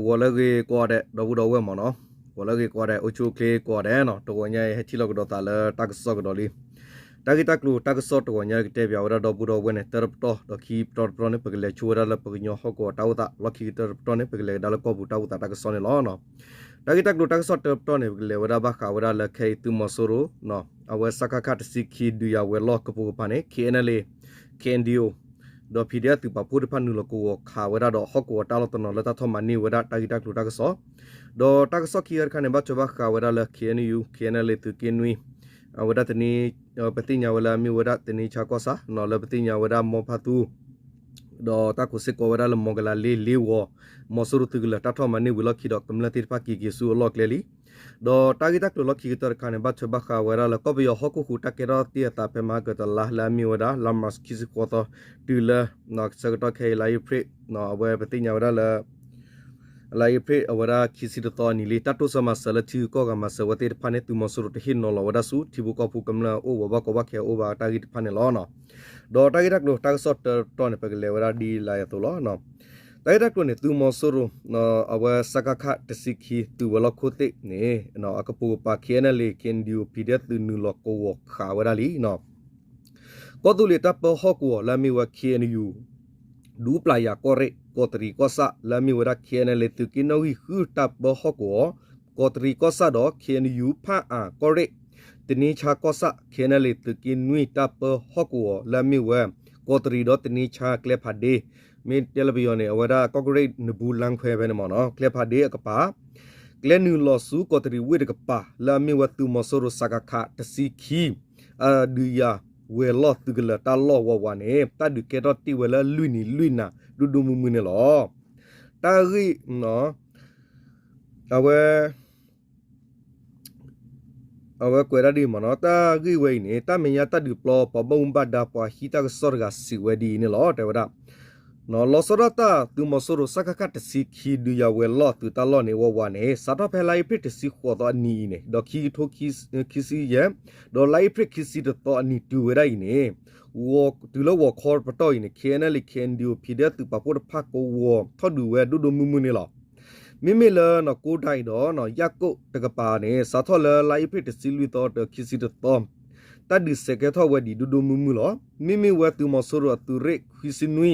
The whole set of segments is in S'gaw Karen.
ဂီၤလၢအဂ့ၤကိးဂၤဒဲး ဒီပုၢ်ဒီဝဲၢ်မ့ၢ်နီၤ, ဂီၤလၢအဂ့ၤကိးဂၤဒဲး အိၣ်ဆူၣ်အိၣ်ချ့ကိးဂၤဒဲးနီၤ, တဂီၤညါအံၤ ဟဲထံၣ်လိာ်ကဒီးသးလၢတၢ်ကစီၣ်ကဒီးလံ. တၢ်ဂ့ၢ်တၢ်ကျိၤတၢ်ကစီၣ်တဂီၤညါကတဲဘၣ်ဝဲဒၣ် ဒီပုၢ်ဒီဝဲၢ်န့ၣ် တၢတပတီၢ် ဒီးခံပတီၢ်တပတီၢ်န့ၣ် ပကလဲၤဆိဝဲဒၣ်လၢပကညီဟီၣ်ကဝီၤတၢ်အိၣ်သး, လီၢ်ခံကတၢၢ်တပတီၢ်န့ၣ် ပကလဲၤကဒါလၢကီၢ်ပူၤတၢ်အိၣ်သးတၢ်ကစီၣ်န့ၣ်လီၤ. တၢ်ဂ့ၢ်တၢ်ကျိၤတၢ်ကစီၣ်တၢတပတီၢ်န့ၣ် ပကလဲၤဝဲဒၣ်ဘၣ်ဃးဝဲဒၣ်လၢခဲအံၤသုးမီၤစိရိၤ အဝဲစကခ တဆံခံ ဒုးယၤဝဲၤလီၢ်ကပိာ်ကပၤန့ၣ် KNLA, KNDO ဒီး PDF သုးပာ်ဖှိၣ်တဖၣ်နုာ်လီၤကဝီၤခးဝဲဒၣ်ဒီး ဟီၣ်ကဝီၤတၢ်လီၢ်တနီၤလၢတၢ်ထီၣ်မၤန့ၢ်ဝဲဒၣ်တၢ်ဂ့ၢ်တၢ်ကျိၤတၢ်ကစီၣ်, ဒီးတၢ်ကစီၣ်ခံဂၤတခါန့ၣ် ဘၣ်ထွဲဘၣ်ဃးဝဲဒၣ်လၢ KNU KNLA သုးက့နွံ အဝဲဒၣ်တနံၤ ပသ့ၣ်ညါဝဲလၢအမ့ၢ်ဝဲဒၣ်တနံၤဆါကီၢ်ဆၣ်နီၤ လၢပသ့ၣ်ညါဝဲဒၣ်မီဖါသူ ဒီးတၢ်ခိးစ့ၢ်ကီးဝဲဒၣ်လၢမီၤကလၤလ့ လ့ဝီၤ မီၤစိရိၤသုးကလၢၤ တၢ်ထီၣ်မၤန့ၢ်ဝံၤလီၢ်ခံဒီး ကမျၢၢ်သ့ၣ်တဖၣ်က့ၤက့ၤဆူအလီၢ်ကျဲလံ. ဒီးတၢ်ဂ့ၢ်တၢ်ကျိၤလီၢ်ခံကတၢၢ်တခါန့ၣ် ဘၣ်ထွဲဘၣ်ဃးဝဲဒၣ်လၢ ကီၢ်ပယီၤဟီၣ်ခိၣ်ဟူးတၢ်ကဲထီၣ်တ့ၢ်အသးဖဲမဟါကတလါလၢအမ့ၢ်ဝဲဒၣ် လါမၢ်ၡး ခံဆံဃိးသီ တုၤလၢ ဆၢကတီၢ်ခဲအံၤ လါအ့ဖြ့ၣ် အဝဲပသ့ၣ်ညါဝဲဒၣ်လၢ လါအ့ဖြ့ၣ်အဝဲဒၣ်ခံဆံတသီအနံၤလံ တၢ်တိစၢၤမၤစၢၤလၢထံဂုၤကီၢ်ဂၤမၤစၢၤဝဲသ့ၣ်တဖၣ်န့ၣ် သုးမီၤစိရိၤတဟ့ၣ်နီၤလီၤဝဲဒၣ်ဆူ ထံဖိကီၢ်ဖိကမျၢၢ်အိၣ်ဝဲဘၣ်ကီဘၣ်ခဲအိၣ်ဘၣ်တၢ်ဂ့ၢ်တဖၣ်န့ၣ်လီၤ. ဒီးတၢ်ဂ့ၢ်တၢ်ကျိၤတၢ်ကစီၣ်တၢတပတီၢ်န့ၣ် ပကလဲၤဝဲဒၣ်ဒ်လာ်အသိးလီၤ. တၢ်ဂ့ၢ်တၢ်ကျိၤန့ၣ် သုးမီၤစိရိၤ အဝဲစကခ တဆံခံ သုးဝဲၤလီၢ်ခိၣ်သ့ၣ်န့ၣ် အကပိာ်ကပၤ KNLA KNDO PDF သုးနုာ်လီၤကဝီၤခးဝဲဒၣ်လံ. ကီၢ်သူလ့ၤတၢ်ပၢဟီၣ်ကဝီၤလၢအမ့ၢ်ဝဲ KNU ဒူပျၢ်ယၤကီၢ်ရ့ၣ် ကီးတရံးကီၢ်ဆၣ် လၢအမ့ၢ်ဝဲဒၣ် KNLA သုးက့နီၣ်ဂံၢ်ဃုတၢ်ပၢဟီၣ်ကဝီၤ ကီးတရံးကီၢ်ဆၣ်ဒီး KNU ဖၣ်အၣ်ကီၢ်ရ့ၣ် တနံၤဆါကီၢ်ဆၣ် KNLA သုးက့နွံတၢ်ပၢဟီၣ်ကဝီၤလၢအမ့ၢ်ဝဲ ကီးတရံးဒီးတနံၤဆါကျဲဖးဒ့ မ့ၢ်တဲလၢပယီၤန့ၣ် အဝဲဒၣ်ကီၢ်ကရ့ၣ်နဘူးလါခွဲဖဲန့ၣ်မ့ၢ်နီၤ ကျဲဖးဒ့အကပၤ ကျဲနုာ်လီၤဆူကီးတရံးဝ့ၢ်တကပၤ လၢအမ့ၢ်ဝဲသုးမီၤစိရိၤစကခ တဆံခံ အဒုးယၤဝဲၤလီၢ်သုးကလၢၤတၢ်လီၢ်ဝးဝးန့ၣ် တၢ်ဒုးကဲထီၣ်တ့ၢ်ဝဲလၢလွံၢ်နံၤလွံၢ်နၤ ဒိၣ်ဒိၣ်မုၢ်မုၢ်န့ၣ်လီၤ. တၢ်ဂ့ၢ် အဝဲ အဝဲကွဲးဒၣ်ဒ်အံၤမ့ၢ်နီၤ တၢ်ဂ့ၢ်ဝဲအံၤန့ၣ် တၢ်မဲာ်ညါတၢ်ဒုးပျီပှၤဘၣ်မူဘၣ်ဒါ ပှၤဟံးတၢ်ကစီၣ်တဂၤစံးဝဲဒ်အံၤန့ၣ်လီၤ. တဲဝဲဒၣ် လီၤဆီဒၣ်တၢ် သုးမီၤစိရိၤ စကခ တဆံခံ ဒုးယၤဝဲၤလီၢ်သုးတၢ်လီၢ်န့ၣ် ဝးဝးန့ၣ် စးထီၣ်ဖဲလါအ့ဖြ့ၣ်တဆံဃိးသီအနံၤအံၤန့ၣ် ဒီးခံကထိခံဆံယဲၢ် ဒီးလါအ့ဖြ့ၣ်ခံဆံတသီအနံၤတုၤဝဲဒၣ်အံၤန့ၣ် တုၤလၢဂီၤခီပတီၢ်အံၤန့ၣ် KNLA KNDO PDF သုးပာ်ဖှိၣ်တဖၣ်ကဝီၤထီၣ်ဒုးဝဲဒိၣ်ဒိၣ်မုၢ်မုၢ်န့ၣ်လီၤ. မ့မ့ၢ်လၢကိးဒံးဒီး ယၣ်ကိၣ်တကပၤန့ၣ် စးထီၣ်လၢလါအ့ဖြ့ၣ်တဆံလွံၢ်သီဒီးခံဆံတသီ တၢ်ဒုးစဲးကဲထီၣ်ဝဲဒံးဒိၣ်ဒိၣ်မုၢ်မုၢ်လီၤ. မ့မ့ၢ်ဝဲသုးမီၤစိရိၤအသုးရ့ၣ်ခွံဆံနွံ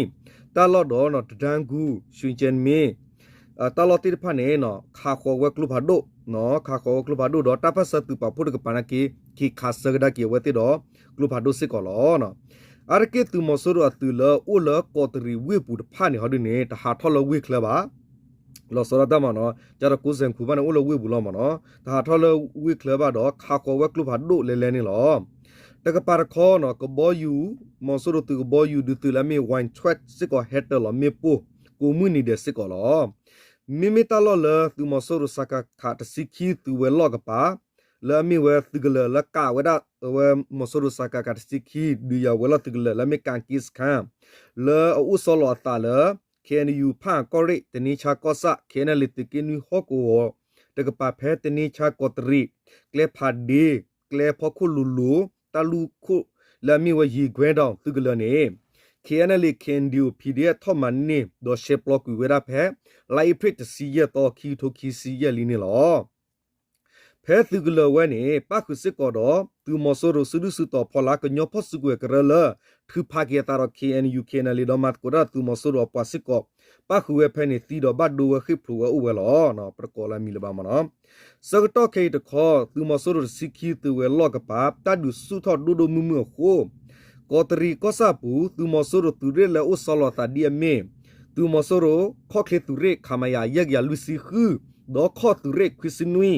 တၢ်လီၢ်ဒီး တဒါဂူ ရွှေကြယ်မြေ တၢ်လီၢ်သ့ၣ်တဖၣ်န့ၣ် ခးဃီၤဝဲကျိဖးဒိၣ် ခးဃီၤဝဲကျိဖးဒိၣ်ဒီး တၢ်ပၢၢ်ဆၢသုးပာ်ဖှိၣ်တကပၤနာ်က့ က့ၤခးဆၢကဒါက့ၤအဝဲသ့ၣ်ဒီး ကျိဖးဒိၣ်စ့ၢ်ကီးလီၤ. အါတက့ၢ်သုးမီၤစိရိၤအသုးလၢအိၣ်လၢကီးတရံးဝ့ၢ်ပူၤတဖၣ်န့ၣ် ဟီဒုန့ၣ် တဟးထီၣ်လၢဝ့ၢ်ချၢဘၣ် လီၤဆီဒၣ်တၢ်မ့ၢ်နီၤ ကၢ်ဒီးကိးစဲးခူးဘၣ်န့ၣ် အိၣ်လၢဝ့ၢ်ပူၤလီၤမ့ၢ်နီၤ တဟးထီၣ်လၢဝ့ၢ်ချၢဘၣ်ဒီး ခးဃီၤဝဲကျိဖးဒိၣ်လဲၤလဲၤန့ၣ်လီၤ. တကပၤတခီနီၤ ကဘီယူၤ မီၤစိရိၤသုးကဘီယူၤဒုးသုးလၢအမ့ၢ် ဝၣ်ထွဲး စ့ၢ်ကီးဟဲတၢၤလီၤမ့ၣ်ပိၢ် ကိးမုၢ်နံၤဒဲးစ့ၢ်ကီးလီၤ. မ့မ့ၢ်တၢ်လီၢ်လၢသုးမီၤစိရိၤ စကခ တဆံခံ သုးဝဲၤလီၢ်ကပၤ လၢအမ့ၢ်ဝဲသုးကလၢၤလၢကးဝဲဒၣ် အဝဲမီၤစိရိၤ စကခ တဆံခံ ဒုးယၤဝဲၤလီၢ်သုးကလၢၤလၢအမ့ၢ် ကၣ်က့စခါ လၢအအိၣ်ဆီလီၤအသးလၢ KNU ဖၣ်အၣ်ကီၢ်ရ့ၣ် တနံၤဆါကီၢ်ဆၣ် KNLA သုးက့နွံဟီၣ်ကဝီၤ တကပၤဖဲတနံၤဆါကီးတရံး ကျဲဖးဒ့ ကျဲဖီခိၣ်လိၤလိၤ တၢ်လူၢ်ခိၣ်လၢအမ့ၢ်ဝဲယံၤကွဲဒီးသုးကလၢၤန့ၣ် KNLA KNDO PDF ထီၣ်မၤန့ၢ်ဒီးရှဲပျီကွံာ်ဝဲဒၣ်ဖဲ လါအ့ဖြ့ၣ်တဆံယဲၢ်သီ ခံကထိခံဆံယဲၢ်လံန့ၣ်လီၤ. ဖဲသုးကလၢၤဝဲန့ၣ် ပၣ်ဃုာ်စ့ၢ်ကီးဒီး သုးမီၤစိရိၤစုဒုၣ်စုတီၤဖီလာ် ကညီဖီၣ်စုကဝဲၤကရၢလၢ ထုးဖးက့ၤအသးဒီး KNU KNLA ဒီးမၤသကိးတၢ်သုးမီၤစိရိၤအပှၤစ့ၢ်ကီး ပၣ်ဃုာ်ဝဲဖဲန့ၣ် သံဒီးဘၣ်ဒိဝဲဃ့ၢ်ဖျိးဝဲအိၣ်ဝဲလီၤ. ပတကိးလၢမံၤလၢၤဘၣ်မ့ၢ်နီၤ ဆၢကတီၢ်ခဲအံၤတခီ သုးမီၤစိရိၤတဆံခံသုးဝဲၤလီၢ်ကပၤ တၢ်ဒုးဆူၣ်ထီၣ်ဒိၣ်ဒိၣ်မုၢ်မုၢ်အဃိ ကီးတရံးကီၢ်ဆၣ်ပူၤ သုးမီၤစိရိၤသုးရ့ၣ်လၢအိၣ်ဆီလီၤသးဒ်အမ့ၢ် သုးမီၤစိရိၤ ခီၣ်ချ့သုးရ့ၣ် ခမရ ယဲၢ်ကယၤလွံၢ်ဆံဃု ဒီးခီၣ်သုးရ့ၣ်ခွံဆံနွံ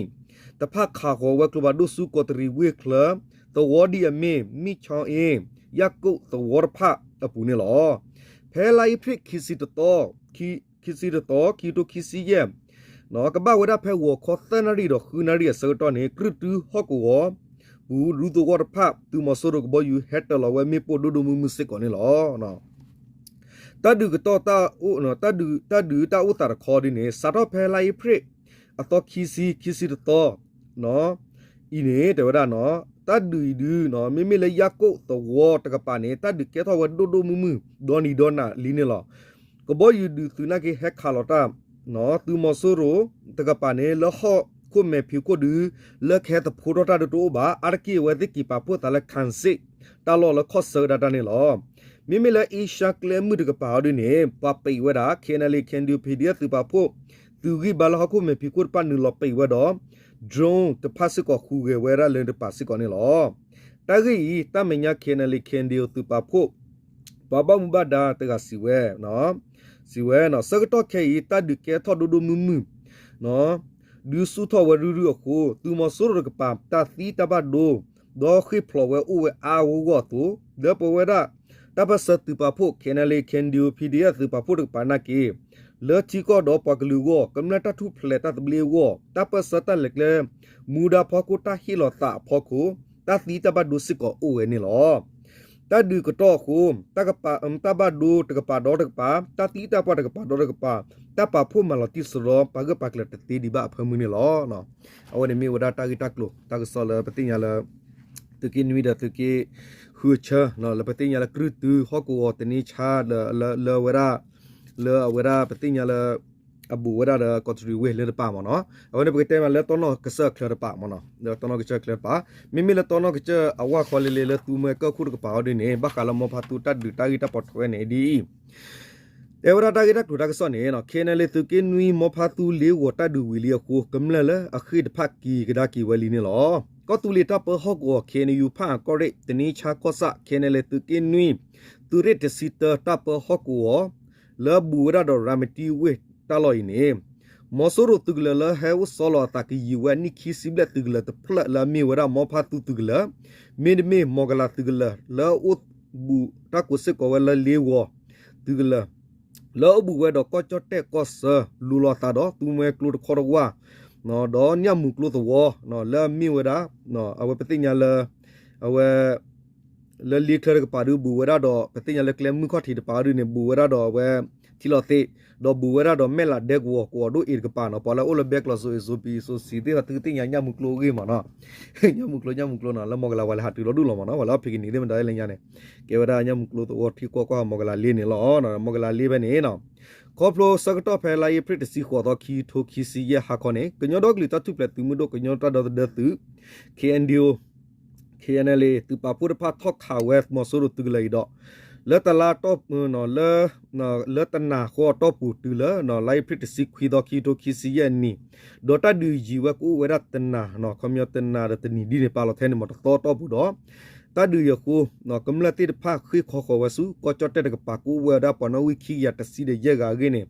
တဖၣ်ခးဃီၤဝဲကျိဖးဒိၣ်ဆူကီးတရံးဝ့ၢ်ချၢ သဝီဒ်အမ့ၢ် မံၣ်ဆီအ့ ယၣ်ကိၣ်သဝီတဖၣ်အပူၤန့ၣ်လီၤ. ဖဲလါအ့ဖြ့ၣ်ခံဆံတသီ ခံဆံတသီ ခံကထိခံဆံယဲၢ် ကဘၣ်ဝဲဒၣ်ဖဲဂီၤခီသၢနၣ်ရံၣ်ဒီးဃုနၣ်ရံၣ်အဆၢကတီၢ်န့ၣ် ကြုၢ်တုဟီၣ်ကဝီၤ ပူၤဒူသဝီတဖၣ် သုးမီၤစိရိၤကဘီယူၤဟဲတၢၤလီၤဝဲမ့ၣ်ပိၢ်ဒိၣ်ဒိၣ်မုၢ်မုၢ်စ့ၢ်ကီးန့ၣ်လီၤ. တၢ်ဒုးကတီၢ်တၢ်အိၣ် တၢ်ဒုးတၢ်အိၣ်သးတခီဒ်န့ၣ် စးထီၣ်ဖဲလါအ့ဖြ့ၣ် အသီခံဆံ ခံဆံတသီ အံၤန့ၣ် တဲဝဲဒၣ်နီၤ တၢ်ဒုးအံၤဒုး မ့မ့ၢ်လၢယၣ်ကိၣ်သဝီတကပၤန့ၣ် တၢ်ဒုးကဲထီၣ်ဝဲဒိၣ်ဒိၣ်မုၢ်မုၢ် ဒီနံၤဒီနၤလံန့ၣ်လီၤ. ကဘီယူၤဒုးသုးနာ်က့ဟဲခးလီၤတၢ် သုးမီၤစိရိၤတကပၤန့ၣ် လၢဟီၣ်ခိၣ်မဲာ်ဖံးခိၣ်ဒု လၢကဟဲသဖှိထီၣ်တၢ်ဒုးတအိၣ်ဘၣ်, အါတက့ၢ်အဝဲသ့ၣ်က့ၤပာ်ဖှိၣ်သးလၢ Khasi တၢ်လီၢ်လၢခီၣ်ဆၢကဒါတၢ်န့ၣ်လီၤ. မ့မ့ၢ်လၢအ့ရှါကျဲမုၢ်တကပၤအီၤဒ်န့ၣ် ပှၤပံးဝဲဒၣ် K N L A K N D O P D F သုးပာ်ဖှိၣ် သုးဂံၢ်ဘါလၢဟီၣ်ခိၣ်မဲာ်ဖံးခိၣ်တဖၣ်နုာ်လီၤပံးဝဲဒီး drone တဖၣ်စ့ၢ်ကီးဟူးဂဲၤဝဲဒၣ်လၢတကပၤစ့ၢ်ကီးန့ၣ်လီၤ. တၢ်ဂ့ၢ်အံၤ တၢ်မဲာ်ညါ K N L A K N D O သုးပာ်ဖှိၣ် ပှၤဘၣ်မူဘၣ်ဒါတဂၤစံးဝဲ စံးဝဲ ဆၢကတီၢ်ခဲအံၤ တၢ်ဒုးကဲထီၣ်ဒိၣ်ဒိၣ်မုၢ်မုၢ် ဒုးဆူၣ်ထီၣ်ဝဲရုၢ်ရုၢ်အဃိ သုးမီၤစိရိၤတကပၤ တၢ်သံတၢ်ဘၣ်ဒိ ဒီးဃ့ၢ်ဖျိးဝဲအိၣ်ဝဲအါအါဂီၢ်ဂီၢ်အသိး လၢပဝဲဒၣ် တၢ်ပၢၢ်ဆၢသုးပာ်ဖှိၣ် K N L A K N D O P D F သုးပာ်ဖှိၣ်တကပၤနာ်က့ လၢထံကီၢ်ဒီးပှၤကလုာ်အဂီၢ် ကမျၢၢ်တၢ်ထူၣ်ဖျဲးတၢ်သဘျ့အဂီၢ် တၢ်ပၢၢ်ဆၢတၢ်လဲၤကျဲ မူဒါဖီခိၣ်တၢ်ဟ့ၣ်လီၤသးအဖီခိၣ် တၢ်သံတၢ်ဘၣ်ဒိစ့ၢ်ကီးအိၣ်ဝဲန့ၣ်လီၤ. တၢ်ဒုးကတီၢ်အဃိ တၢ်ကပာ် တၢ်ဘၣ်ဒိတကပၤဒီးတကပၤ တၢ်သံတၢ်ပှၢ်တကပၤဒီးတကပၤ တၢ်ပာ်ဖှိၣ်မၤလီၤတံၢ်စရီ ပာ်ဂၢၢ်ပာ်ကျၢၤတသ့ဒံးဘၣ်အဖၢမုၢ်န့ၣ်လီၤ. အဝဲန့ၣ်မ့ၢ်ဝဲဒၣ်တၢ်ဂ့ၢ်တၢ်ကျိၤ တၢ်ကစီၣ်လၢပသ့ၣ်ညါလၢ သုးက့နွံဒီးသုးက့ဃုအဆၢ လၢပသ့ၣ်ညါလၢကရူၢ်တု ဟီၣ်ကဝီၤတနံဆါ လၢအဝဲဒၣ် လၢအဝဲဒၣ်ပသ့ၣ်ညါလၢ အဘူးဝဲဒၣ်ဒီးကီးတရံးဝ့ၢ်လၢတပၤမ့ၢ်နီၤ. အဝဲန့ၣ်ပကတဲမ့ၢ်လၢတီနီၢ်ကစၢၢ်ချၢတပၤမ့ၢ်နီၤ, လၢတီနီၢ်ကစၢၢ်ချၢတပၤ, မ့မ့ၢ်လၢတီနီၢ်ကစၢၢ်အဝၢ်ဃီလံလံလၢသူမွဲကၢၢ်ခိၣ်တကပၤအီၤဒ်န့ၣ် ဘၣ်ဃးလၢမီဖါသူတၢ်ဒုးတၢ်ဂ့ၢ်တၢ်ပိာ်ထွဲန့ၣ်ဒ်အံၤ တဲဝဲဒၣ်တၢ်ဂ့ၢ်တၢ်ကျိၤတၢ်ကစီၣ်န့ၣ် KNLA သုးက့နွံမီဖါသူလ့ဂီၤတၢ်ဒုးဝံၤလံအဃိ ကမျၢၢ်လၢအဃ့ၢ်တဖၣ်က့ၤကဒါက့ၤဝဲလံန့ၣ်လီၤ. ကီၢ်သူလ့ၤတၢ်ပၢဟီၣ်ကဝီၤ KNU ဖၣ်အၣ်ကီၢ်ရ့ၣ် တနံဆါကီၢ်ဆၣ် KNLA သုးက့နွံ သုးရ့ၣ်တဆံတၢတၢ်ပၢဟီၣ်ကဝီၤ လၢအဘူးဝဲဒၣ်ဒီးရၤမတံဝ့ၢ်တၢ်လီၢ်အံၤန့ၣ် မီၤစိရိၤသုးကလၢၤလၢဟဲအိၣ်ဆီလီၤအသးကယံာ်ဝဲအနံၣ်ခံဆံဘျဲၣ်သုးကလၢၤတဖျၢၣ်လၢအမ့ၢ်ဝဲဒၣ်မီဖါသူသုးကလၢၤ မ့တမ့ၢ်မီၤကလၤသုးကလၢၤ လၢအအိၣ်ဘူးတၢ်ကိးစ့ၢ်ကီးဝဲလၢလ့ဂီၤသုးကလၢၤ လၢအအိၣ်ဘူးဝဲဒီးကီၢ်ကၠီၣ်တဲၣ်ကီၢ်ဆၢ လူၤလီၤအသးဒီးသူမွဲကျိတခီတဝၢ် ဒီးညၣ်မူၤကျိသဝီ လၢအမ့ၢ်ဝဲဒၣ် အဝဲပသ့ၣ်ညါလၢ အဝဲ လၢလ့ချၢတကပၤဒုးဘူးဝဲဒၣ်ဒီး ပသ့ၣ်ညါလၢကျဲမုၢ်ခီၣ်ထံးတပၤဒုးန့ၣ် ဘူးဝဲဒၣ်ဒီးအဝဲ ထံလီၤသ့ ဒီးဘူးဝဲဒၣ်ဒီးမဲၢ်လးဒဲကဝီၤကဝီၤဒိၣ်အ့ၤတကပၤနီၤ ပှၤလၢအအိၣ်လၢဘဲကျိးစိၤအ့ၤစိၤပံၤစိၤဆံးသ့ၣ်တဖၣ်သုကသ့ၣ်ညါညၣ်မူၤကျိအဂ့ၢ်မးနီၤ ညၣ်မူၤကျိ ညၣ်မူၤကျိနီၤ လၢမီၤကလၤဝဲလၢဟးတုၤလီၤဒူၣ်လီၤမးနီၤ ပှၤလၢအဖံးကနံၤသ့ၣ်မတၤလၢညါန့ၣ် ကဲဝဲဒၣ်ညၣ်မူၤကျိသဝီထံကီၢ်ကွၢ်မီၤကလၤလ့န့ၣ်လီၤ မီၤကလၤလ့ဖဲန့ၣ်နီၤ ခီဖျိဆၢကတီၢ်ဖဲလါအ့ဖြ့ၣ်တဆံဃိးသီ ခံကထိခံဆံယဲၢ်ဟါခီန့ၣ် ကညီဒီကလုာ်တၢ်ထူၣ်ဖျဲးသုးမုၢ်ဒိၣ် ကညီတၢ်ဒီသဒၢသုး KNDO KNLA သုးပာ်ဖှိၣ်တဖၣ်ထီၣ်ခးဝဲမီၤစိရိၤသုးကလၢၤအံၤဒီး လၢတလါတီၢ် လၢတနၤဃီအတီၢ်ပူၤတုၤလၢ လါအ့ဖြ့ၣ်တဆံခွံသီ ခံကထိခံဆံယဲၢ်နံၣ် ဒီးတၢ်ဒုးယံာ်ဝဲကအိၣ်ဝဲဒၣ်တနၤ ခီပညီတနၤဒီးတနံၤဒ်န့ၣ် ပာ်လီၤထဲန့ၣ်မးတသီအတီၢ်ပူၤဒီး တၢ်ဒုးအံၤအဃိ ကမျၢၢ်သ့ၣ်တဖၣ်ဃ့ၢ်ခီဃီၤဝဲဆူ ကီၢ်ကၠီၣ်တဲၣ်တကပၤ ကအိၣ်ဝဲဒၣ်ပှၤနီၣ်ဂံၢ်ခံကယၤတဆံဒီးယဲၢ်ဂၤအဂ့ၢ်န့ၣ်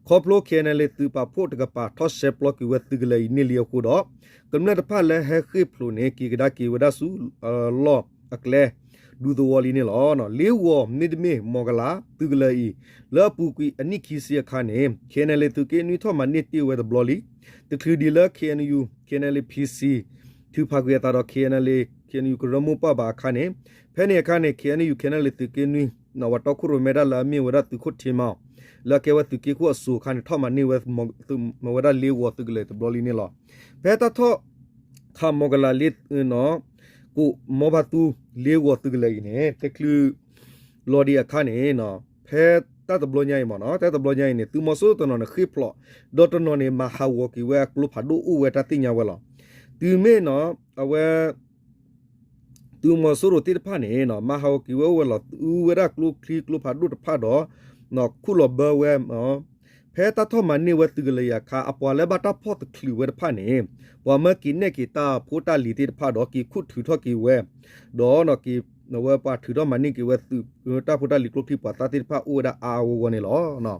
ခီဖျိ KNLA သုးပာ်ဖှိၣ်တကပၤ ထီၣ်ရှဲပျီက့ၤဝဲသုးကလၢၤအံၤန့ၢ်လံအဃိဒီး ကမျၢၢ်တဖၣ်လၢဟဲဃ့ၢ်ဖျိးန့ၣ် က့ၤကဒါက့ၤဝဲဒၣ်ဆူ လီၢ်အကျဲ ဒူသဝီလံန့ၣ်လီၤ. လ့ဂီၤမ့တမ့ၢ်မီၤကလၤသုးကလၢၤအံၤ လၢအပူၤကွံာ်အနံၣ်ခံဆံအခါန့ၣ် KNLA သုးက့နွံထီၣ်မၤန့ၢ်တ့ၢ်ဝဲတဘျီလံ. တချုးဒံးလၢ KNU KNLA PC ထုးဖးကွံာ်အသးဒီး KNLA KNU ကရၢမိၢ်ပှၢ်ဘၣ်အခါန့ၣ် ဖဲန့ၣ်အခါန့ၣ် KNU KNLA သုးက့နွံ ပှၤတီခိၣ်ရိၣ်မဲဒၣ်လၢအမ့ၢ်ဝဲဒၣ်သုးခိၣ်ထံမီၤ လၢအကဲဝဲသုးက့ခိၣ်အစိၤအခါန့ၣ် ထီၣ်မၤန့ၢ်ဝဲ မၤဝဲဒၣ်လ့ဂီၤသုးကလၢၤတဘျီလံန့ၣ်လီၤ. ဖဲတၢ်ထီၣ်ခးမီၤကလၤလ့ ကိးမီဖါသူလ့ဂီၤသုးကလၢၤအံၤန့ၣ် တချုးလီၤဒံးအခါန့ၣ် ဖဲတၢ်တဘျီညါအံၤမ့ၢ်နီၤ တၢ်တဘျီညါအံၤန့ၣ် သုးမီၤစိရိၤတနီၤန့ၣ်ဃ့ၢ်ဖျိး ဒီးတနီၤန့ၣ် မၤဟးဂီၤက့ၤဝဲအကျိဖးဒိၣ်အိၣ်ဝဲတၢ်သ့ၣ်ညါဝဲလီၤ. တုၤမ့ၢ်နီၤ အဝဲ သုးမီၤစိရိၤသ့ၣ်တဖၣ်န့ၣ် မၤဟးဂီၤက့ၤဝဲအိၣ်ဝဲလီၤ. အူဝဲဒၣ်ကျိချံကျိဖးဒိၣ်တဖၣ်ဒီး ခူၣ်လီၤဘၢဝဲ ဖဲတၢ်ထီၣ်မၤန့ၢ်ဝဲသုးကလၢၤအံၤအခါ အပှၤလၢဘၣ်တၢ်ဖီၣ်တချုးဝဲတဖၣ်န့ၣ် ပှၤမၢက့ၤနဲၣ်က့ၤတၢ်ဖိတၢ်လံၤသ့ၣ်တဖၣ်ဒီး က့ၤခူၣ်ထုးထီၣ်က့ၤဝဲ ဒီး ဝဲပှၤထုးထီၣ်မၤန့ၢ်က့ၤဝဲသုး တၢ်ဖိတၢ်လံၤကျိချံပှၤသၣ်သ့ၣ်တဖၣ်အိၣ်ဝဲဒၣ်အါအါဂီၢ်ဂီၢ်န့ၣ်လီၤ.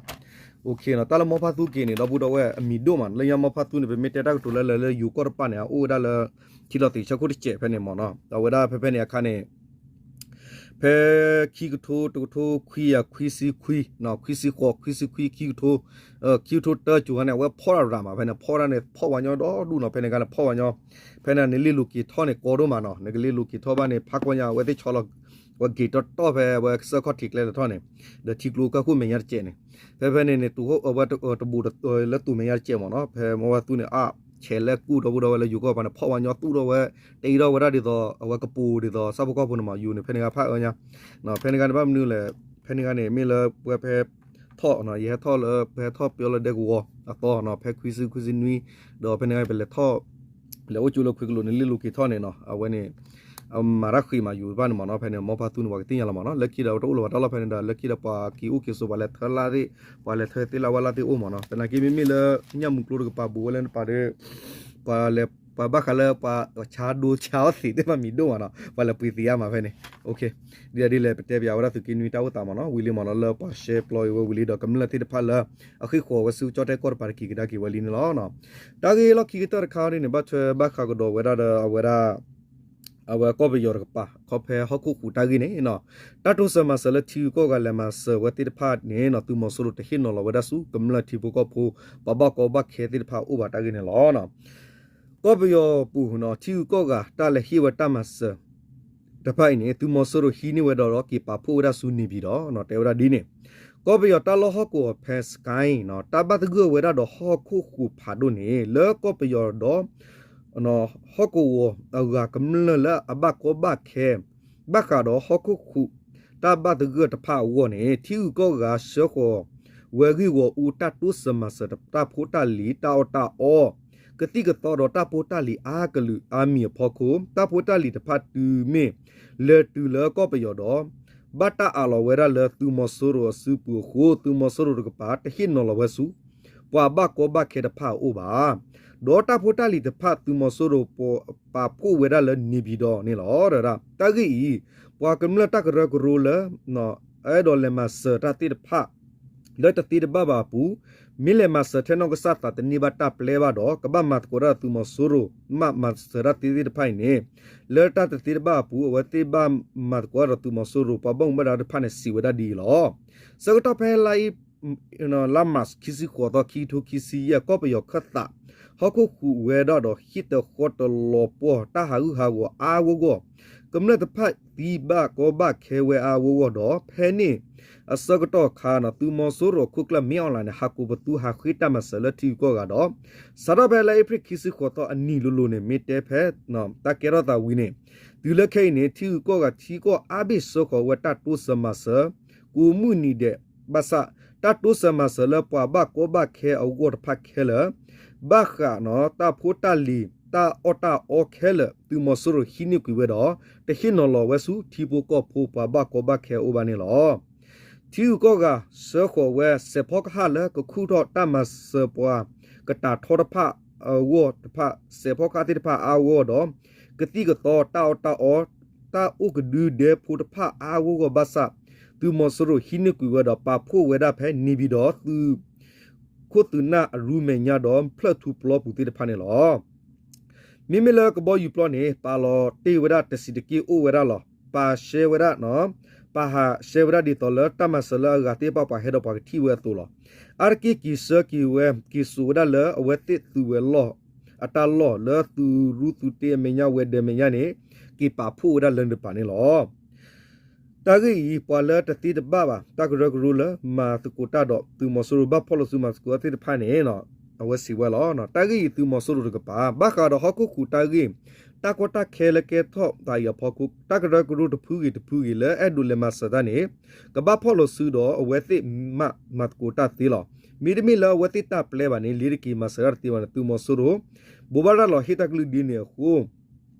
တၢ်လၢမီဖါသူက့ၤန့ၣ် ဒီပုၢ်ဒီဝဲၢ်အမံၤဒိၣ်မး လၢညါမီဖါသူန့ၣ် ပမ့ၢ်တဲတၢ်ကတိၤလၢလၢလၢယိၤကီၢ်တဖၣ်န့ၣ် အအိၣ်ဝဲဒၣ်လၢ ထံလီၤသ့ၣ်ဆၢခိၣ်တစဲးဖဲန့ၣ်မ့ၢ်နီၤ အဝဲဒၣ်ဖဲဖဲန့ၣ်အခါန့ၣ် ဖဲခံကထိ တကထိခွံကယၤခွံဆံခွံ ခွံဆံဃိး ခွံဆံခွံ ခံကထိ ခံကထိတၢကၠိၤခါန့ၣ် အဝဲဖီၣ်တၢ်ရၤမး ဖဲန့ၣ် ဖီၣ်တၢ်န့ၣ် ဖီၣ်ဝဲညီဒီဒူၣ်နီၤ ဖဲန့ၣ်အခါန့ၣ် ဖီၣ်ဝဲညီ ဖဲန့ၣ်န့ၣ် လ့ၣ်လိၤက့ၤထီၣ်န့ၣ် ကီဒိၣ်မးနီၤ နကလ့ၣ်လိၤက့ၤထီၣ်ဘၣ်န့ၣ် ဖးကွၢ်ညါ အဝဲသ့ၣ်ဆီလီၤ ဝဲကစၢၢ်ခီၣ်ထံးကျဲလၢထီၣ်န့ၣ် ဒီးထံကျိကၢၢ်ခိၣ်မဲာ်ညါတစဲးန့ၣ် ဖဲဖဲန့ၣ်န့ၣ် တဘိးလၢသူၣ်မဲာ်ညါတစဲးမ့ၢ်နီၤ ဖဲမီဖါသူန့ၣ် အါ ဆဲးလဲၤကူၣ်ဒီပုၢ်ဒီဝဲၢ်လၢယိၤကီၢ်ပၤန့ၣ် ဖီၣ်ဝဲညီသူၣ်ထီၣ်ဝဲ တအံၤထီၣ်ဝဲဒၣ်ဒ်သိး အဝဲကပိၤဒ်သိး ဆၣ်ဖိကီၢ်ဖိန့ၣ်မး ယိၤန့ၣ် ဖဲန့ၣ်ဂၤဖးအၢညါ ဖဲန့ၣ်ဂၤန့ၣ် ဘၣ်မနုၤလဲၣ် ဖဲန့ၣ်ဂၤန့ၣ် မ့ၢ်လၢပဝဲဖဲထီၣ် ယဟဲထီၣ်လၢ ပဟဲထီၣ်ပၠီလၢဒဲကဝီၤ အသီနီၤ ဖဲခွံဆံ ခွံဆံနွံ ဒီးဖဲန့ၣ်ပလဲၤထီၣ် လဲၤအိၣ်ကၠိလၢခွ့ကလိာ်န့ၣ် လ့ၣ်လိၤက့ၤထီၣ်န့ၣ်နီၤ အဝဲန့ၣ် မၤတၢ်ဃံးမးယူၤတဖၣ်န့ၣ်မးနီၤ ဖဲန့ၣ် မ်ပၢ်သူန့ၣ် ပှၤကသ့ၣ်ညါလီၤမးနီၤ လၢခံဒီးတအိၣ်လၢၤဘၣ်တၢ်လီၢ်ဖဲန့ၣ်ဒီး လၢခံဒီးပှၤက့ၤအိၣ်က့ၤဆိး ပှၤလဲၤထၢလၢ်သ့ၣ် ပှၤလဲၤထၢသ့ၣ်လၢ်ဝဲလၢ်သ့ၣ်အိၣ်မးနီၤ သနာ်က့မ့မ့ၢ်လၢ ညၣ်မုၢ်ကျိတကပၤဘူးဝဲလၢနပၤဒီး ပှၤလဲၤ ပှၤဘၣ်ဃးလၢပှၤဆါဒိဆါအီၣ်သံးသ့ၣ်တဖၣ်မံၤဒိၣ်မးနီၤ ပှၤလဲၤပှ့ၤသံးအါမးဖဲန့ၣ် ဒ်လဲၣ်ဒ်လဲၣ် ပတဲပၠးဝဲဒၣ်သုးက့နွံတၢ်အိၣ်သးမးနီၤ ဝံၤလံမးနီၤ လၢပှၤရှဲပျီအံၤဝဲဝံၤလံဒီး ကမျၢၢ်သ့ၣ်တဖၣ်လၢ အဃ့ၢ်ဃီၤဝဲဆူကၠီၣ်တဲၣ်ကီၢ်တပၤတက့ၤကဒါက့ၤဝဲလံန့ၣ်လီၤ. တၢ်ဂ့ၢ်လီၢ်ခံကတၢၢ်တခါန့ၣ် ဘၣ်ထွဲဘၣ်ဃးကဒီးဝဲဒၣ်ဒီးအဝဲဒၣ် အဝဲကီၢ်ပယီၤတကပၤ ခီဖဲဟီၣ်ခိၣ်ဟူးတၢ်ဂ့ၢ်န့ၣ်နီၤ တၢ်တိစၢၤမၤစၢၤလၢထံဂုၤကီၢ်ဂၤလဲၤမၤစၢၤဝဲသ့ၣ်တဖၣ်န့ၣ်နီၤ သုးမီၤစိရိၤတဟ့ၣ်နီၤလီၤဝဲဒၣ်ဆူ ကမျၢၢ်ထံဖိကီၢ်ဖိ ပှၤဘၣ်ကီဘၣ်ခဲသ့ၣ်တဖၣ်အိၣ်ဘၣ်တၢ်ဂ့ၢ်န့ၣ်လီၤ. ကီၢ်ပယီၤပူၤနီၤ ထံဂုၤကီၢ်ဂၤတၢ်လဲၤဟ့ၣ်ဝဲတၢ်မၤစၢၤ တဖၣ်အံၤန့ၣ် သုးမီၤစိရိၤဟံးန့ၢ်ဝဲဒီး က့ၤပာ်ဖှိၣ်ဝဲဒၣ်ဆူန့ၣ်ပၠံၤဒီး တဲဝဲဒၣ်ဒ်န့ၣ် ကီၢ်ပယီၤတၢ်လီၢ်ဟီၣ်ကဝီၤဖဲ စကဲနီၤ တၢ်ဘၣ်သဂၢၢ်ဝဲဒၣ်ဒီးဟီၣ်ခိၣ်ဟူးဖးဒိၣ်န့ၣ် လၢကီၢ်ပယီၤဒီး ဟီၣ်ကဝီၤအဂၤကမျၢၢ်လၢအဘၣ်ကီဘၣ်ခဲ ဘၣ်ဃးဒီးဟီၣ်ခိၣ်ဟူး တၢ်ဘၣ်သဂၢၢ်တဖၣ်အဂီၢ်န့ၣ် ထံဂုၤကီၢ်ဂၤဆှၢဃီၤဝဲဂ့ၢ်ဂီၢ်အူတၢ်တိစၢၤမၤစၢၤတၢ်ဖိတၢ်လံၤတၢ်အီၣ်တၢ်အီ ကသံၣ်ကသီဒီးတၢ်ဖိတၢ်လံၤအါကလုာ်အါမံၤအဖီခိၣ် တၢ်ဖိတၢ်လံၤတဖၣ်တုၤမ့ၢ်လဲၤတုၤလၢကီၢ်ပယီၤဒီး ဘၣ်တၢ်အးလီၤဝဲဒၣ်လၢသုးမီၤစိရိၤအစုပူၤအဃိ သုးမီၤစိရိၤတကပၤ တဟ့ၣ်နီၤလီၤဝဲဆူ ပှၤဘၣ်ကီဘၣ်ခဲတဖၣ်အအိၣ်ဘၣ်. ဒီးတၢ်ဖိတၢ်လံၤတဖၣ် သုးမီၤစိရိၤပာ်ဖှိၣ်ဝဲဒၣ်လၢန့ၣ်ပၠံၤဒီးန့ၣ်လီၤ. တၢ်ဂ့ၢ်အံၤ ပှၤကမျၢၢ်တၢ်ကရၢကရိလၢ အဲၣ်ဒိးလဲၤမၤစၢၤတၢ်သ့ၣ်တဖၣ် လၢတသ့တဘၣ်ဘၣ်အပူၤ မ့ၢ်လဲၤမၤစၢၤထဲနီၢ်ကစၢ်သးတန့ၢ်ဘၣ်တၢ်ပျဲဘၣ်ဒီး ကဘၣ်မၤသကိးတၢ်ဒီးသုးမီၤစိရိၤ မၤစၢၤတၢ်သ့သ့ၣ်တဖၣ်အံၤန့ၣ် လၢတၢ်တသ့တဘၣ်အပူၤ အဝဲသ့ၣ်ဘၣ်မၤသကိးတၢ်ဒီးသုးမီၤစိရိၤ ပှၤဘၣ်မူဘၣ်ဒါတဖၣ်န့ၣ် စံးဝဲဒၣ်ဒ်အံၤလီၤ. ဆၢကတီၢ်ဖဲလါအ့ လါမး ခံဆံဃိးသီ ခံကထိခံဆံယဲၢ် ကီၢ်ပယီၤခၢၣ်သး ဟီၣ်ခိၣ်ဟူးဝဲဒၣ်ဒီး ဟံၣ်တဃီတလီၤပှီၢ် တၢ်ဟးဂူာ်ဟးဂီၤအါဂီၢ်ဂီၢ် ကမျၢၢ်တဖၣ်သံဘၣ်ကီဘၣ်ခဲဝဲအါဂီၢ်ဂီၢ်ဒီး ဖဲန့ၣ်အဆၢကတီၢ်အခါန့ၣ် သုးမီၤစိရိၤအခိၣ်ကျၢၢ်မ့ၢ်အီၣ်လဲၣ်န့ၣ် ဟးကိးပသူဟးဃ့တၢ်မၤစၢၤလၢထံဂုၤကီၢ်ဂၤဒီး စးထီၣ်ဖဲလါအ့ဖြ့ၣ်ခံဆံဃိးသီအနံၤလိၤလိၤန့ၣ် မ့ၢ်တဲဖဲ တၢ်ကဲထီၣ်သးဝံၤန့ၣ် တုၤလၢခဲအံၤန့ၣ် ထံဂုၤကီၢ်ဂၤထံကီၢ်အါဘ့ၣ်ဆှၢဃီၤဝဲတၢ်တိစၢၤမၤစၢၤ ကိးမုၢ်နံၤဒဲး ဘၣ်ဆၣ် တၢ်တိစၢၤမၤစၢၤလၢပှၤဘၣ်ကီဘၣ်ခဲအဂီၢ်တဖၣ်ခဲလၢာ် ဘၣ်ဃးန့ၣ် တၢ်ဖိတၢ်လံၤ တၢ်အီၣ်တၢ်အီခဲလၢာ် သုးမီၤစိရိၤဟံးန့ၢ်ကွံာ်ဝဲဒီး တဟ့ၣ်နီၤလီၤဝဲဆူထံဖိကီၢ်ဖိပှၤဘၣ်ကီဘၣ်ခဲအအိၣ်ဘၣ်န့ၣ်လီၤ. ထံဂုၤကီၢ်ဂၤ ဆှၢဃီၤဝဲ စဲးဖီကဟၣ်လၢကခူၣ်ထီၣ်တၢ်မၤစၢၤပှၤကတၢ်ထီတဖၣ်အဂီၢ်တဖၣ် စဲးဖီကဟၣ်သ့ၣ်တဖၣ်အါဂီၢ်ဒီး ကသံၣ်ကသီတၢ်အီၣ်တၢ်အီ တၢ်အိၣ်ကဒုဒဲဖိတဖၣ်အါဂီၢ်ဂီၢ်ဘၣ်ဆၣ် သုးမီၤစိရိၤဟံးန့ၢ်ကွံာ်ဝဲဒီး ပာ်ဖှိၣ်ဝဲဒၣ်ဖဲန့ၣ်ပၠံၤဒီး သုး ခိၣ်သုးနၢ်အရူမဲာ်ညါဒီးဖျၢၣ်ထူပျီပူၤသ့ၣ်တဖၣ်န့ၣ်လီၤ. မ့မ့ၢ်လၢကဘီယူၤပျီန့ၣ် ပာ်လီၤတ့ၢ်ဝဲဒၣ်တဆံးတက့ၢ်အိၣ်ဝဲဒၣ်လီၤ. ပာ်ရှဲဝဲဒၣ် ပာ်ဟးရှဲဝဲဒၣ်ဒ်သိးလၢတၢ်မၤစၢၤလၢအဂၤသ့ၣ်တဖၣ်ပှၤဟဲဒီးပှၤကထံၣ်ဝဲအသိးလီၤ. အါတက့ၢ်က့ၤဆှၢက့ၤဝဲ က့ၤစိာ်ဝဲဒၣ်လၢအဝဲသ့ၣ်သုးဝဲၤလီၢ်အတၢ်လီၢ် လၢသုးရူသုးတ့အမဲာ်ညါဝဲၤဒၢးမဲာ်ညါန့ၣ် က့ၤပာ်ဖှိၣ်ဝဲဒၣ်လၢန့ၣ်တကပၤန့ၣ်လီၤ. တၢ်ဂ့ၢ်အံၤ ပှၤလၢတသ့တဘၣ်ဘၣ် တၢ်ကရၢကရိလၢမၤသကိးတၢ်ဒီးသုးမီၤစိရိၤ ဘၣ်ဖီၣ်လိာ်စုမၤသကိးသ့ၣ်တဖၣ်န့ၣ် အဝဲစံးဝဲလီၤ. တၢ်ဂ့ၢ်အံၤ သုးမီၤစိရိၤတကပၤ ဘၣ်ဃးဒီးဟီၣ်ခိၣ်ဟူးတၢ်ဂ့ၢ် တၢ်ကီတၢ်ခဲလၢကဲထီၣ်သးအံၤအဖီခိၣ် တၢ်ကရၢကရိတဖုဂ့ၤတဖုဂ့ၤလၢအဲၣ်ဒိးလဲၤမၤစၢၤတၢ်န့ၣ် ကဘၣ်ဖီၣ်လိာ်စုဒီးအဝဲသ့ၣ်မၤသကိးတၢ်သ့လီၤ. မ့တမ့ၢ်လၢအဝဲသ့ၣ်တၢ်ပျဲဘၣ်န့ၣ် လ့ၤတက့ၤမၤစၢၤတၢ်တသ့ဘၣ်န့ၣ် သုးမီၤစိရိၤ ဘိးဘၣ်ရၤလီၤဟ့ၣ်တၢ်ကလုၢ်ဒ်န့ၣ်အဃိ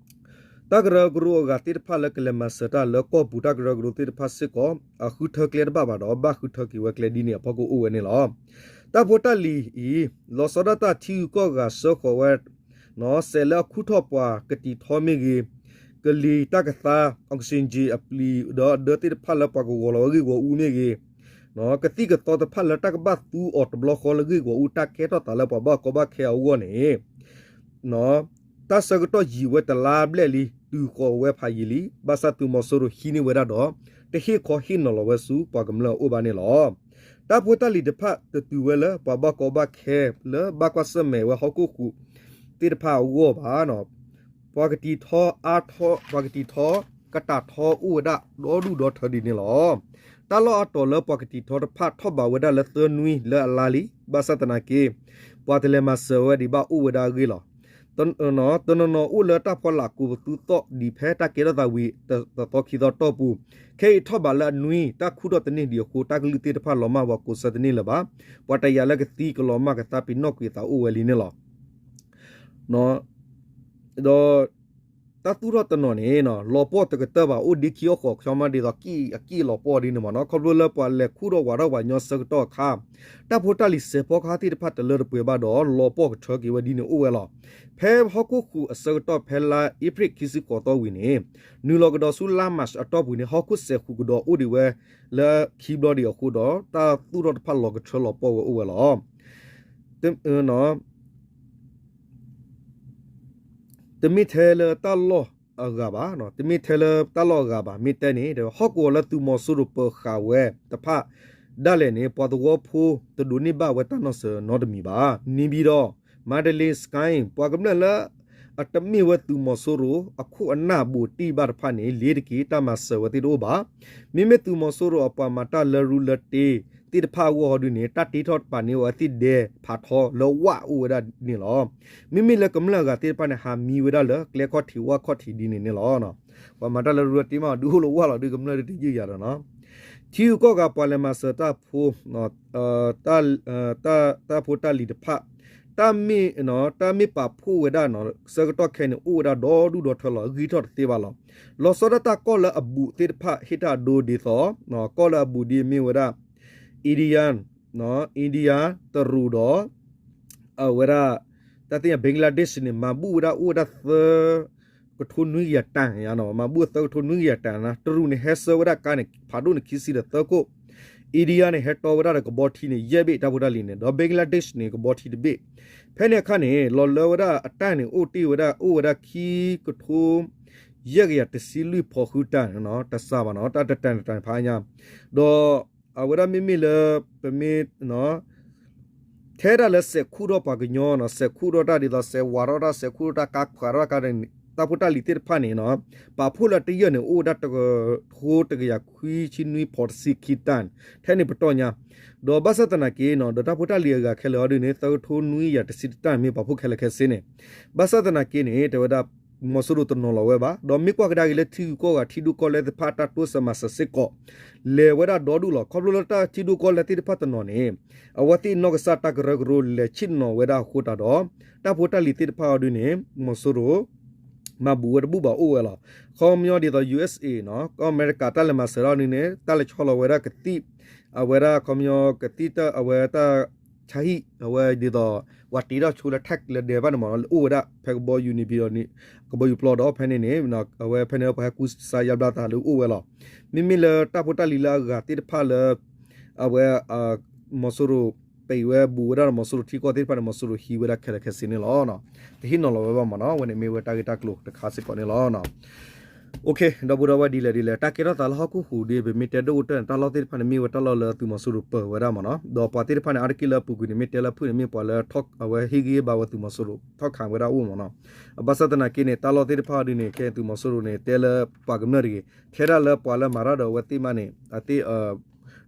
တၢ်ကရၢကရိအဂၤသ့ၣ်တဖၣ်လၢကလဲၤမၤစၢၤတၢ်လၢကီၢ်ပူၤတၢ်ကရၢကရိသ့ၣ်တဖၣ်စ့ၢ်ကီး အဃုထၢကျဲတဘၣ်ဘၣ်ဒီး ဘၣ်ဃုထၢက့ၤဝဲကျဲဒ်န့ၣ်အဖီခိၣ်အိၣ်ဝဲန့ၣ်လီၤ. တၢ်ဖိတၢ်လံၤအံၤ လီၤဆီဒၣ်တၢ်ထံဂုၤကီၢ်ဂၤဆှၢဃီၤဝဲ စဲးလၢအခူၣ်ထီၣ်ပှၤကတံာ်ထီမ့ၢ်ဂ့ၤ, ကလံၤတၢ်ကသါ oxygen အပျံၤဒီးအဒၢသ့ၣ်တဖၣ်လၢပှၤကဂီၤလီၤဝဲဂ့ၢ်ဂီၢ်အူမ့ၢ်ဂ့ၤ, ကသံၣ်ကသီတဖၣ်လၢတၢ်ကဘၣ်သူအီၤတဘျီဃီလၢဂ့ၢ်ဂီၢ်အူ တၢ်ကဲထီၣ်သးလၢပှၤဘၣ်ကီဘၣ်ခဲအဂီၢ်န့ၣ် တၢ်ဆၢကတီၢ်ယံာ်ဝဲတလါဘျဲၣ်လံ တုၤဃီၤဝဲဖးယံာ်လံ, ဘၣ်ဆၣ်သုးမီၤစိရိၤဟံးန့ၢ်ဝဲဒၣ်ဒီး တဟ့ၣ်ခီဟ့ၣ်နီၤလီၤဝဲဆူပှၤကမျၢၢ်အအိၣ်ဘၣ်န့ၣ်လီၤ. တၢ်ဖိတၢ်လံၤတဖၣ်တတုၤဝဲလၢပှၤဘၣ်ကီဘၣ်ခဲလၢဘၣ်ကွၢ်ဆၢၣ်မဲာ်ဝဲဟီၣ်ခိၣ်ဟူးသ့ၣ်တဖၣ်အဂီၢ်ဘၣ်. ပှၤကတံာ်ထီအါထီ ပှၤကတံာ်ထီ ကတၢ်ထီအိၣ်ဝဲဒၣ်ဒီဒူၣ်ဒီထၢဒ်န့ၣ်လီၤ. တၢ်လီၢ်အါတီၤလၢပှၤကတံာ်ထီတဖၣ်ထီၣ်ဘးဝဲဒၣ်လၢသၢနွံလၢအလါလံ, ဘၣ်ဆၣ်သနာ်က့ ပှၤတလဲၤမၤစၢၤဝဲဒံးဘၣ်အိၣ်ဝဲဒၣ်အဂ့ၢ်လီၤ. တနီၤနီၤအိၣ်လၢတၢ်ဖီလာ်ကိးပသူသီၣ်ဒံးဖဲတၢ်ကဲထီၣ်သးဝံၤ တသီခံသီတီၢ်ပူၤ, ခဲအံၤထီၣ်ဘးလၢအနွံ တၢ်ခူၣ်ထီၣ်တန့ၢ်ဒံးအဃိ တၢ်ကလုၢ်သ့ၣ်တဖၣ်လီၤမၢ်ဝဲကိးဆၢတန့ၢ်လၢၤဘၣ်. ပှၤတယာ်လၢကသံကလီၤမၢ်ကသါပ့ၤနီၣ်ကွံာ်အသးအိၣ်ဝဲလံန့ၣ်လီၤ. ဒီး တၢ်သူၣ်ထီၣ်တနီၤန့ၣ် လီၤပှီၢ်တကတၢၢ်ဘၣ် အိၣ်ဒ့ခံအီၣ်ဃီၤ ခီမီဒ်သိး အကံၢ်လီၤပှီၢ်ဒ်န့ၣ်မ့ၢ်နီၤ. ခီဖျိလၢပှၤလဲၤခူၣ်ထီၣ်ဝးထီၣ်ပှၤကညီဆၢကတီၢ်အခါ တၢ်ဖိတၢ်လံၤစဲးဖီကဟၣ်သ့ၣ်တဖၣ်တလၢတပှဲၤဘၣ်ဒီး လီၤပှီၢ်ကထၢက့ၤဝဲဒ်န့ၣ်အိၣ်ဝဲလီၤ. ဖဲဟီၣ်ခိၣ်ဃုာ်အဆၢကတီၢ် ဖဲလါအ့ဖြ့ၣ်ခံဆံဃိးသီဝံၤန့ၣ် နုာ်လီၤကဒီးဆူလါမၢ်ၡးအတီၢ်ပူၤန့ၣ် ဟီၣ်ခိၣ်စဲးဃုာ်ကဒီးအိၣ်ဒံးဝဲလၢခံဘျီဒံးအဃိဒီး တၢ်သူၣ်ထီၣ်တဖၣ်လီၤကထၢလီၤပှီၢ်ဝဲအိၣ်ဝဲလီၤ. တမ့ၢ်ထဲလၢတၢ်လီၢ်အဂၤဘၣ်, တမ့ၢ်ထဲလၢတၢ်လီၢ်အဂၤဘၣ် မ့ၢ်တဲန့ၣ် ဟီၣ်ကဝီၤလၢသုးမီၤစိရိၤပၢၤဃာ်ဝဲတဖၣ်ဒၣ်လဲာ်န့ၣ် ပှၤသဝီဖိတဒိးန့ၢ်ဘၣ်ဝဲတၢ်နီၣ်စၢၤနီတမံၤဘၣ်. နံၤဘံၣ်ဒီး မါဒလ့ စကဲ ပှၤကမျၢၢ်လၢ အတမ့ၢ်ဝဲသုးမီၤစိရိၤအခိၣ်အနၢ်ဘူးတံၢ်ဘၣ်တဖၣ်န့ၣ် လ့ၤတက့ၤ တၢ်မၤစၢၤဝဲသ့ၣ်တအိၣ်ဘၣ်. မ့မ့ၢ်သုးမီၤစိရိၤအပှၤမၤတၢ်လၢရူလၢတ့သ့ၣ်တဖၣ်အဂီၢ်ဟီဒုန့ၣ် တၢ်တ့ထီၣ်တပၤန့ၣ် အဝဲသ့ၣ်ဒဲဖးထီလၢဝၣ်အိၣ်ဝဲဒၣ်န့ၣ်လီၤ. မ့မ့ၢ်လၢကမျၢၢ်အဂၤသ့ၣ်တဖၣ်န့ၣ် ဟးမံဝဲဒၣ်လၢကျဲခီၣ်ထံးဝၣ်ခီၣ်ထံးဒ်န့ၣ်န့ၣ်လီၤ. ပှၤမၤတၢ်လၢရူလၢတ့မး ဒုးအိၣ်လၢဝၣ်လီၤ ဒုးကမျၢၢ်ဒုးတယုၢ်ယၤဒီးနီၤ ထံဂုၤကီၢ်ဂၤပှၤလဲၤမၤစၢၤတၢ်ဖိ တၢ်ဖိတၢ်လံၤတဖၣ် တၢ်မ့ၢ် တၢ်မ့ၢ်ပာ်ဖှိၣ်ဝဲဒၣ် ဆၢကတီၢ်ခဲအံၤန့ၣ် အိၣ်ဝဲဒၣ်ဒီဒူၣ်ဒီထၢလီၤ ဂံၢ်ထီၣ်တသ့ဘၣ်လီၤ. လီၤဆီဒၣ်တၢ်ကီၢ်လၢအဘူးသ့ၣ်တဖၣ် ဟ့ၣ်တၢ်အဒိဒ်သိး ကီၢ်လၢအဘူးဒ်အမ့ၢ်ဝဲဒၣ် India, India, တရူးဒီး အဝဲဒၣ် တၢ်သ့ၣ်ညါ Bangladesh န့ၣ် မၤဘူၣ်ဝဲဒၣ်အိၣ်ဝဲဒၣ်သၢ ကထိနွံကယၤတၢ်န့ၣ် မၤဘူၣ်သၢကထိနွံကယၤတၢ်န့ၣ် တရူးန့ၣ် ဟဲဆှၢဝဲဒၣ်ကါန့ၣ် ဖးဒိၣ်န့ၣ်ခံဆံဒီးသၢခိၣ်, India န့ၣ် ဟဲတီဝဲဒၣ်ဒီးကဘီထံန့ၣ် ယဲၢ်ဘ့ၣ်တၢ်ဖိတၢ်လံၤန့ၣ် ဒီး Bangladesh န့ၣ် ကဘီထံတဘ့ၣ်. ဖဲန့ၣ်အခါန့ၣ် လီၤလၢဝဲဒၣ်အတၢ်န့ၣ် အိၣ်တ့ၢ်ဝဲဒၣ် အိၣ်ဝဲဒၣ်ခံကထိ ယဲၢ်ကယၤတဆံလွံၢ်ဖီဃုတၢ်န့ၣ် တစှၤဘၣ်နီၤ တၢ်တတၢၢ်န့ၣ်တၢ်န့ၣ်ဖးညါ ဒီး အဝဲဒၣ်မ့မ့ၢ်လၢ ပမ့ၢ် ထဲဒၣ်လၢစဲးခူၣ်ထီၣ်ပှၤကညီနီၤ စဲးခူၣ်ထီၣ်တၢ်ဒ်သိး စဲးဝးထီၣ်တၢ် စဲးခူၣ်ထီၣ်တၢ် ကါခွဲးထီၣ်တၢ် တၢ်ဖိတၢ်လံၤသ့ၣ်တဖၣ်န့ၣ်နီၤ ပာ်ဖှိၣ်လၢတယၢၢ်န့ၣ် အိၣ်ဝဲဒၣ်တကထိတကယၤခွံဆံနွံဖီတဆံခံတၢ်န့ၣ် ထဲန့ၣ်ပတီၢ်ညါ ဒီးဘၣ်ဆၣ်သနာ်က့နီၤ ဒီးတၢ်ဖိတၢ်လံၤအဂၤခဲလၢာ်အီၤဒ်န့ၣ် သၢကထိနွံကယၤတဆံတၢ်န့ၣ် မ့ၢ်ပာ်ဖှိၣ်ခဲလၢာ်ခဲဆ့န့ၣ် ဘၣ်ဆၣ်သနာ်က့န့ၣ် တဲဝဲဒၣ် မီၤစိရိၤတနီၤလီၤဝဲဘၣ် ဒီးမ့ၢ်ကွၢ်ကဒါက့ၤလၢထံဂုၤကီၢ်ဂၤ ထံဒိၣ်ကီၢ်လဲၢ်သ့ၣ်တဖၣ် တၢ်တိစၢၤမၤစၢၤစ့ၢ်ကီး လဲၤဝဲဒၣ်ဒီဒူၣ်လီၤ. ခီဖျိလၢတၢ်ထံဒိၣ်ကီၢ်လဲၢ်သ့ၣ်တဖၣ်တနီၤန့ၣ် အဝဲသ့ၣ်နီၢ်ကစၢ်တၢ်ကရၢကရိလဲၤဆ့ၣ်နီၤဝဲဒၣ်အဃိသတးဒီး တၢ်ဖိတၢ်လံၤသ့ၣ်တဖၣ်အီၤဒ်န့ၣ် မီၤစိရိၤ မၤဘူးဝဲတဘူၣ်ဘၣ်အိၣ်ဝဲလီၤ. ခီပညီဒ်သိး ယူၢ်အ့းအ့း နီၤ ကီၢ်အမဲရကၤတၢ်လဲၤမၤစၢၤဒၣ်န့ၣ် တၢ်လဲၤဆီလီၤဝဲဒၣ်ကသံၣ် အဝဲဒၣ်ခီပညီကသံၣ်တၢ် အဝဲတၢ်ဆါဟံၣ် အဝဲဒ်သိး ပှၤတ့ထီၣ်ဆိလၢ tank လၢဒဲးဘၣ်န့ၣ်မ့ၢ်နီၤ အိၣ်ဝဲဒၣ်ဖဲကဘီယူၤန့ၣ် ဘံဒီး ကဘီယူၤပျီဒီးဖဲန့ၣ်န့ၣ် အဝဲဖဲန့ၣ်ပှၤဟဲကူစါယါဘျါသးလၢအိၣ်ဝဲလီၤ. မ့မ့ၢ်လၢတၢ်ဖိတၢ်လံၤလၢအဂၤသ့ၣ်တဖၣ်လၢ အဝဲ မီၤစိရိၤ ပံးဝဲဘူးဝဲဒၣ်ဒီးမီၤစိရိၤထံကီၢ်သ့ၣ်တဖၣ်န့ၣ် မီၤစိရိၤဟံးဝဲဒၣ်ခဲလၢာ်ခဲဆ့န့ၣ်လီၤ. တဟ့ၣ်နီၤလီၤဝဲဘၣ်မ့ၢ်နီၤ အဝဲန့ၣ်မ့ၢ်ဝဲတၢ်ဂ့ၢ်တၢ်ကျိၤတခါစ့ၢ်ကီးန့ၣ်လီၤ. ဒီပုၢ်ဒီဝဲၢ်ဒ်လဲၣ်ဒ်လဲၣ် တၢ်ကဲထီၣ်သးလၢဟီၣ်ခိၣ်ဟူးဒ် ပမ့ၢ်တဲဒိၣ်ကတၢၢ်န့ၣ် တၢ်လီၢ်သ့ၣ်တဖၣ်န့ၣ် မ့ၢ်ဝဲတၢ်လီၢ်လၢသုးမီၤစိရိၤပၢၤဝဲဒၣ်မ့ၢ်နီၤ ဒီးပှၤသ့ၣ်တဖၣ်န့ၣ် အါတက့ၢ်လၢအပူၤကွံာ်န့ၣ် မ့ၢ်တဲလၢဖုၣ်န့ၣ် မ့ၢ်ပှၤလၢ အဝဲဟ့ၣ်ဂံၢ်ဟ့ၣ်ဘါဝဲသုးမီၤစိရိၤ ထီၣ်ခးဝဲဒၣ်အိၣ်မ့ၢ်နီၤ. ဘၣ်ဆၣ်သနာ်က့န့ၣ် တၢ်လီၢ်သ့ၣ်တဖၣ်ဒ်န့ၣ် ခဲသုးမီၤစိရိၤန့ၣ် တဲလၢပှၤကမျၢၢ်တဂ့ၤ ထဲဒၣ်လၢပှၤလၢမၤတၢ်ဒီးအဝဲသ့ၣ်မးန့ၣ် အသ့ၣ်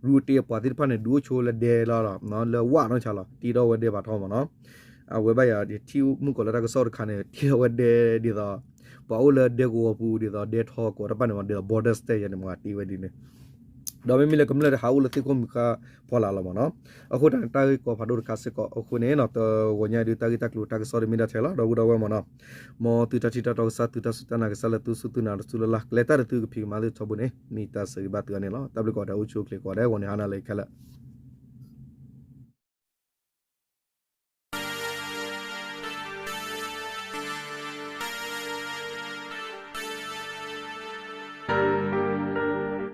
ရူတ့အပှၤသ့ၣ်တဖၣ်န့ၣ် ဒုးအိၣ်ဆိလၢဒဲလီၤ လၢဝၣ်နီၢ်ဆါလီၤ တ့ထီၣ်ဝဲဒဲဖးထီမ့ၢ်နီၤ. အဝဲဘၣ်ယၤ ထံမုၢ်ကီၤလၢတၢ်ကစီၣ်တခါန့ၣ် တ့ထီၣ်ဝဲဒဲဒ်သိး ပှၤအိၣ်လၢဒဲကဝီၤပူၤဒ်သိး ဒဲထီကီးတဖၣ်န့ၣ်မ့ၢ် ဒ်သိး border state ယၤန့ၣ်မ့ၢ်တ့ဝဲဒ်န့ၣ် ဒီးမ့မ့ၢ်လၢကမျၢၢ်တဟးအိၣ်လၢသ့ၣ်ခိၣ်မုၢ်ဃါဖီလာ်လီၤမ့ၢ်နီၤ. အဃိတၢ်န့ၣ် တၢ်ဂ့ၢ်ကီဖးဒိၣ်တခါစ့ၢ်ကီး အဃိန့ၣ် တဂီၤညါအံၤဒုးတၢ်ဂ့ၢ်တၢ်ကျိၤတၢ်ကစီၣ်ဒ်မ့ၢ်ဒၣ်ထဲလီၤ ဒီပုၢ်ဒီဝဲၢ်မ့ၢ်နီၤ. မ်သုတၢ်ထံၣ်တၢ်တီကစၢ် သုတၢ်စူၢ်တၢ်နာ်ကစၢ်လၢသုစူၢ်သုနာ်တစူၢ်လၢ်လၢ် ကျဲတၢ်တသုကဖံးကမၤသုထီဘိန့ၣ် မ့ၢ်တၢ်ဆၢဂ့ၤဘၣ်သုအါန့ၣ်လီၤ. တၢ်ဘျုးကိးဂၤဒဲး အိၣ်ဆူၣ်အိၣ်ချ့ကိးဂၤဒဲး ဂီၤန့ၣ်ဟါနၤလၢခဲလၢာ်